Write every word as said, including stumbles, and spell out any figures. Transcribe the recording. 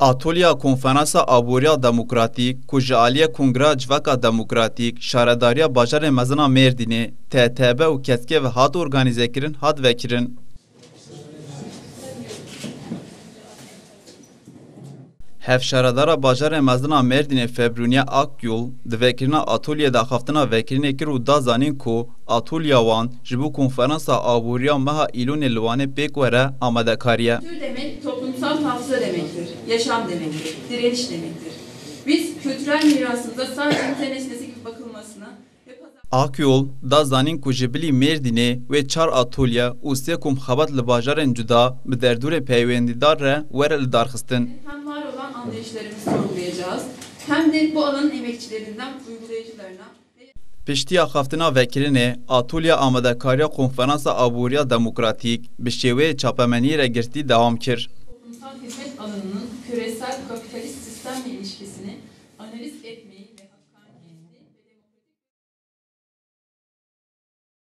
Atolya Konferansa Aboriya Demokratîk ku ji aliyê Kongreya Civaka Demokratîk, Şaredariya Bajarê Mezin a Mêrdînê, T T B û Ketkê ve hat organîzekirin, hat vekirin. Hevşaredara Bajarê Mezin a Mêrdînê Febrûniye Akyol di vekirina atolyê de axaftina vekirinê kir û da zanîn ku atolya wan ji bo Konferansa Aboriya meha Îlonê li Wanê pêk were amadekariye. Kültür demek toplumsal hafıza demektir, yaşam demektir, direniş demektir. Biz kültürel mirasımıza sadece müze nesnesi gibi bakılmasını ve pazar Akyol da zanîn ku ji bilî Mêrdînê wê çar atolye û sê kom xebat li bajarên cuda bi derdorê peywendîdar re were lidarxistin. Hem var olan anlayışlarımızı sorgulayacağız, hem de bu alanın emekçilerinden uygulayıcılarına ve Piştî axaftina vekirinê, atolya amadekariya Konferansa Aboriya Demokratîk bi şêweyê çapemeniyê re girtî dewam kir. Toplumsal hizmet alanının küresel kapitalist sistemle ilişkisini analiz etmeyi ve